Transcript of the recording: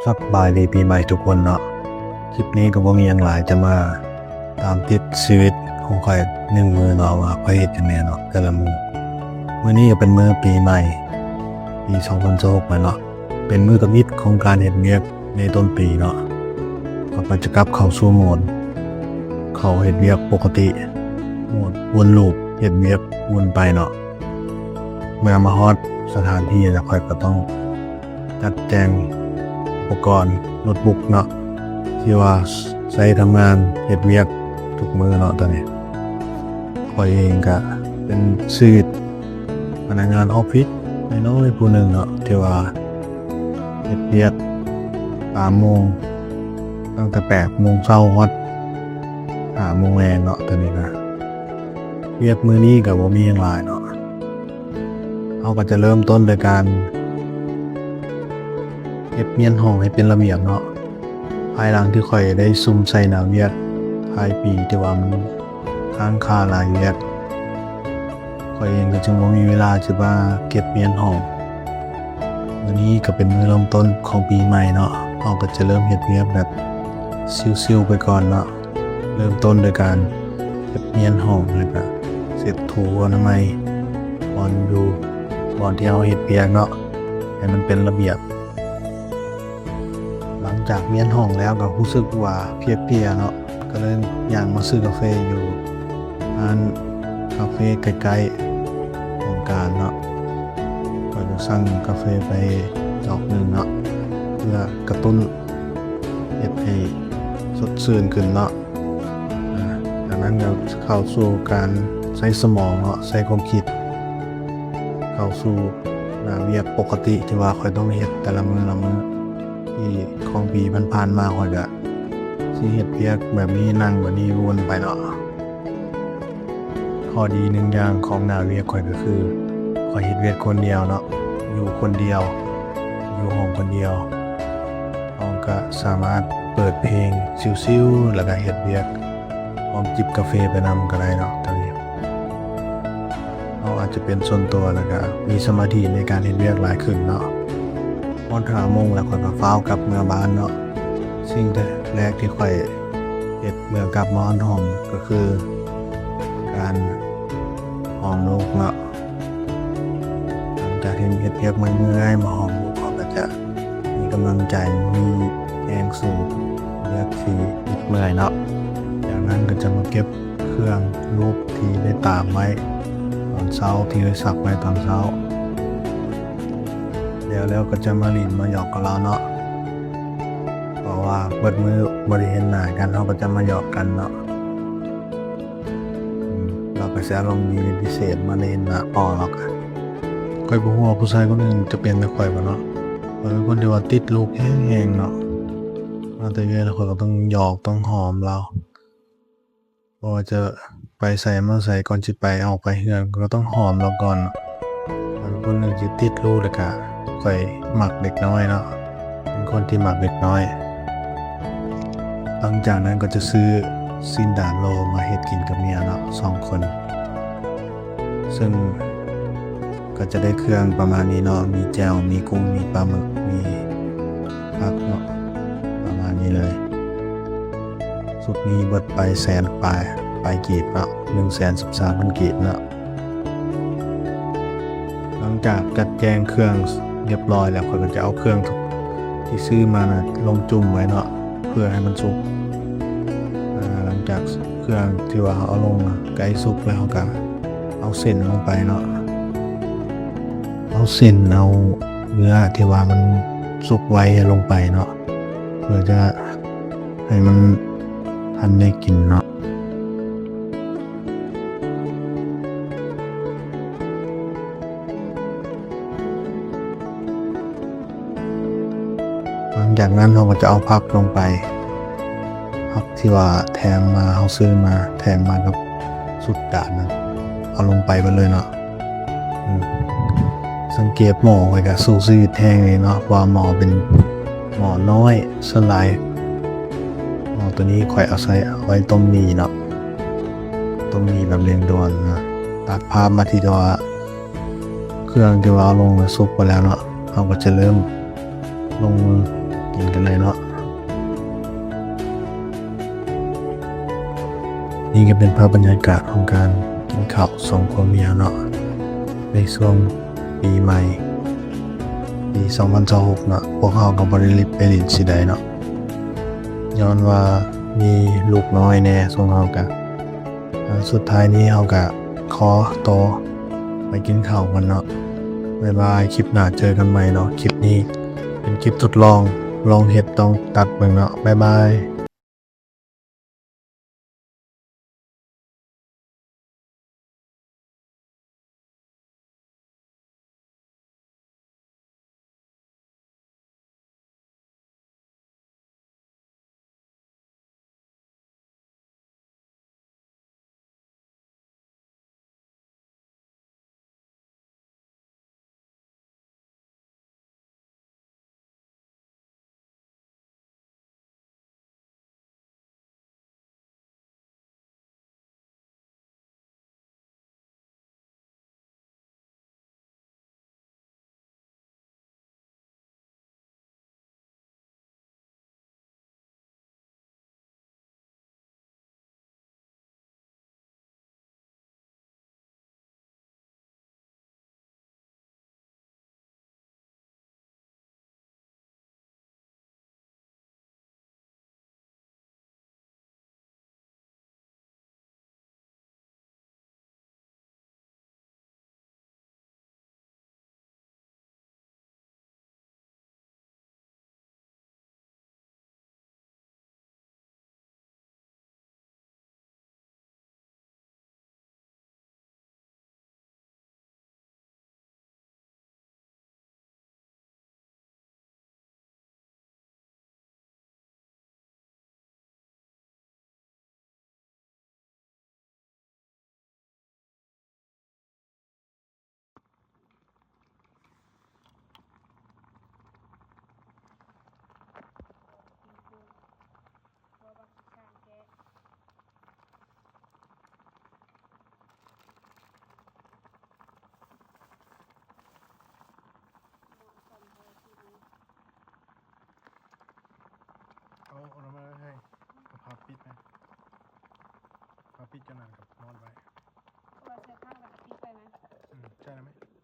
ສະບາຍດີປີໃໝ່ທຸກຄົນເນາະ. ຄລິບນີ້ກໍບໍ່ມີຫຍັງຫຼາຍ ຈະມາຕາມຕິດຊີວິດຂອງຂ້ອຍໜຶ່ງມື້ເນາະ ວ່າຂ້ອຍເຮັດຫຍັງແດ່ເນາະ ແຕ່ລະມື້. ມື້ນີ້ກໍເປັນມື້ປີໃໝ່ ປີສອງພັນຊາວຫົກແລ້ວເນາະ ເປັນມື້ທຳອິດຂອງການເຮັດວຽກໃນຕົ້ນປີເນາະ. ຂ້ອຍກໍຈະກັບເຂົ້າສູ່ໂໝດ ເຂົ້າເຮັດວຽກປົກກະຕິ ໂໝດວົນລູບ ເຮັດວຽກວົນໄປເນາະ. ເມື່ອມາຮອດສະຖານທີ່ແລ້ວ ຂ້ອຍກໍຕ້ອງຈັດແຈງອຸປະກອນໂນ້ດບຸກເນາະ ທີ່ວ່າໃຊ້ທຳງານເຮັດວຽກທຸກມື້ເນາະ. ຕອນນີ້ຂ້ອຍເອງກະເປັນຊີວິດພະນັກງານອອບຟິດນ້ອຍໆຜູ້ໜຶ່ງເນາະ ທີ່ວ່າເຮັດວຽກຕາມໂມງ ຕັ້ງແຕ່ແປດໂມງເຊົ້າຮອດຫ້າໂມງແລງເນາະ. ຕອນນີ້ກະວຽກມື້ນີ້ກະບໍ່ມີຫຍັງຫຼາຍເນາະ. ເຮົາກໍຈະເລີ່ມຕົ້ນໂດຍການເກັບມ້ຽນຫ້ອງໃຫ້ເປັນລະບຽບເນາະ. ພາຍຫຼັງທີ່ຂ້ອຍໄດ້ສຸມໃສ່ໜ້າວຽກທ້າຍປີ ທີ່ວ່າມັນຄ້າງຄາຫຼາຍວຽກ ຂ້ອຍເອງກໍຈຶ່ງບໍ່ມີເວລາທີ່ວ່າເກັບມ້ຽນຫ້ອງ. ມື້ນີ້ກໍເປັນມື້ເລີ່ມຕົ້ນຂອງປີໃໝ່ເນາະ ເຮົາກໍຈະເລີ່ມເຮັດວຽກແບບຊິວໆໄປກ່ອນເນາະ. ເລີ່ມຕົ້ນໂດຍການເກັບມ້ຽນຫ້ອງ ແລ້ວກະເຊັດຖູອະນາໄມບ່ອນຢູ່ ບ່ອນທີ່ເຮົາເຮັດວຽກເນາະ ໃຫ້ມັນເປັນລະບຽບ. ຫຼັງຈາກມ້ຽນຫ້ອງແລ້ວກໍຮູ້ສຶກວ່າເພຍໆເນາະ ກໍເລີຍຍ່າງມາຊື້ກາເຟຢູ່ຮ້ານກາເຟໃກ້ໆຫ້ອງການເນາະ. ຂ້ອຍກໍສັ່ງກາເຟໄປຈອກໜຶ່ງເນາະ ເພື່ອກະຕຸ້ນ ເຮັດໃຫ້ສົດຊື່ນຂຶ້ນເນາະ. ອາ ຈາກນັ້ນກໍເຂົ້າສູ່ການໃຊ້ສະໝອງເນາະ ໃຊ້ຄວາມຄິດ ເຂົ້າສູ່ໜ້າວຽກປົກກະຕິທີ່ວ່າຂ້ອຍຕ້ອງເຮັດແຕ່ລະມື້ລະມື້ ທີ່ຂອງປີຜ່ານໆມາ ຂ້ອຍກະຊິເຮັດວຽກແບບນີ້ ນັ່ງແບບນີ້ວົນໄປເນາະ. ຂໍ້ດີໜຶ່ງຢ່າງຂອງໜ້າວຽກຂ້ອຍກໍຄື ຂ້ອຍເຮັດວຽກຄົນດຽວເນາະ ຢູ່ຄົນດຽວ ຢູ່ຫ້ອງຄົນດຽວ ເຮົາກໍສາມາດເປີດເພງຊິວໆ ແລ້ວກໍເຮັດວຽກພ້ອມຈິບກາເຟໄປນຳກໍໄດ້ເນາະ. ຕອນນີ້ເຮົາອາດຈະເປັນສ່ວນຕົວ ແລ້ວກໍມີສະມາທິໃນການເຮັດວຽກຫຼາຍຂຶ້ນເນາະ. ຮອດຫ້າໂມງແລ້ວ ຂ້ອຍກໍຟ້າວກັບເມືອບ້ານເນາະ. ສິ່ງແລກທີ່ຂ້ອຍເຮັດເມື່ອກັບມາຮອດຫ້ອງກໍຄືການຫອມລູກເນາະ. ຫຼັງຈາກທີ່ເຮັດວຽກເມື່ອຍໆ ມາຫອມລູກ ເຮົາກໍຈະມີກຳລັງໃຈ ມີແຮງສູ້ວຽກທີ່ເມື່ອຍເນາະ. ຈາກນັ້ນກໍຈະມາເກັບເຄື່ອງລູກທີ່ໄດ້ຕາກໄວ້ຕອນເຊົ້າ ທີ່ໄດ້ຊັກໄວ້ຕອນເຊົ້າ. ແລ້ວ ແລ້ວກໍຈະມາຫຼິ້ນມາຫຍອກກັບລາວເນາະ ເພາະວ່າເບິດມື້ບໍ່ໄດ້ເຫັນໜ້າກັນ ເຮົາກໍຈະມາຫຍອກກັນເນາະ. ອືມ ລາວກໍຊິອາລົມດີເປັນພິເສດ ມາໄດ້ເຫັນໜ້າພໍ່ລາວກະ. ຂ້ອຍບໍ່ຮູ້ວ່າຜູ້ຊາຍຄົນອື່ນຈະເປັນແບບຂ້ອຍບໍ່ເນາະ. ຂ້ອຍເປັນຄົນທີ່ວ່າຕິດລູກແຮງໆເນາະ. ມາແຕ່ເຮືອນແລ້ວ ຂ້ອຍກໍຕ້ອງຫຍອກຕ້ອງຫອມລາວ. ບໍ່ວ່າຈະໄປໃສມາໃສ ກ່ອນຊິໄປ ອອກໄປເຮືອນ ກໍຕ້ອງຫອມລາວກ່ອນ. ເປັນຄົນໜຶ່ງທີ່ຕິດລູກ ແລ້ວກະຂ້ອຍມັກເດັກນ້ອຍເນາະ ເປັນຄົນທີ່ມັກເດັກນ້ອຍ. ຫຼັງຈາກນັ້ນກໍຈະຊື້ຊີ້ນດາດໂລມາເຮັດກິນກັບເມຍເນາະ ສອງຄົນ ເຊິ່ງ ກໍຈະໄດ້ເຄື່ອງປະມານນີ້ເນາະ ມີແຈ່ວ ມີກຸ້ງ ມີປາໝຶກ ມີຜັກເນາະ ປະມານນີ້ເລີຍ. ຊຸດນີ້ເບິດໄປແສນປາຍ ປາຍກີບເນາະ ໜຶ່ງແສນສິບສາມພັນກີບເນາະ. ຫຼັງຈາກຈັດແຈງເຄື່ອງຮຽບຮ້ອຍແລ້ວ ຂ້ອຍກໍຈະເອົາເຄື່ອງທີ່ຊື້ມານະລົງຈຸ່ມໄວ້ເນາະ ເພື່ອໃຫ້ມັນສຸກ. ອາ ຫຼັງຈາກເຄື່ອງທີ່ວ່າເຮົາເອົາລົງນະໃກ້ສຸກແລ້ວ ເຮົາກໍເອົາເສັ້ນລົງໄປເນາະ ເອົາເສັ້ນ ເອົາເນື້ອທີ່ວ່າມັນສຸກໄວລົງໄປເນາະ ເພື່ອຈະໃຫ້ມັນທັນໄດ້ກິນເນາະ. ຫຼັງຈາກນັ້ນເຮົາກໍຈະເອົາຜັກລົງໄປ ຜັກທີ່ວ່າແຖມມາ ເຮົາຊື້ມາແຖມມາກັບຊຸດດາດນັ້ນ ເອົາລົງໄປເບິດເລີຍເນາະ. ອືມ ສັງເກດໝໍ້ຂ້ອຍກະສູ້ຊີວິດແຮງເລີຍເນາະ ເພາະວ່າໝໍ້ເປັນໝໍ້ນ້ອຍສ່ວນຫຼາຍ. ໝໍ້ໂຕນີ້ຂ້ອຍເອົາໃສ່ ເອົາໄວ້ຕົ້ມໝີ່ເນາະ ຕົ້ມໝີ່ແບບເລັ່ງດ່ວນນະ. ຕັດພາບມາທີ່ຕົວເຄື່ອງທີ່ວ່າເອົາລົງນະ ສຸກໄປແລ້ວເນາະ ເຮົາກໍຈະເລີ່ມ ລົງມື ກິນກັນເລີຍເນາະ. ນີ້ກໍເປັນພາບບັນຍາກາດຂອງການກິນເຂົ້າສອງຜົວເມຍເນາະ ໃນຊ່ວງປີໃໝ່ປີສອງພັນຊາວຫົກເນາະ. ພວກເຮົາກໍບໍ່ໄດ້ໄປຫຼິ້ນຊິໃດເນາະ ຍ້ອນວ່າມີລູກນ້ອຍແດ່ ຊຸມເຮົາກະ ອາ ສຸດທ້າຍນີ້ເຮົາກະຂໍໂຕໄປກິນເຂົ້າກ່ອນເນາະ. ບາຍບາຍ ຄລິບໜ້າເຈີກັນໃໝ່ເນາະ. ຄລິບນີ້ເປັນຄລິບທົດລອງ ລອງເຮັດ ລອງຕັດເບິ່ງເນາະ. ບາຍບາຍ. ເອົາ ເອົາລະມາເລີຍ ເອົາຜ້າປິດນະ ຜ້າປິດຈາກນັ້ນກໍນອນໄວ້ ເພາະວ່າເສື້ອຜ້າມັນຈະປິດໄປນະ ອືມ ໃຊ່ລະແມ່.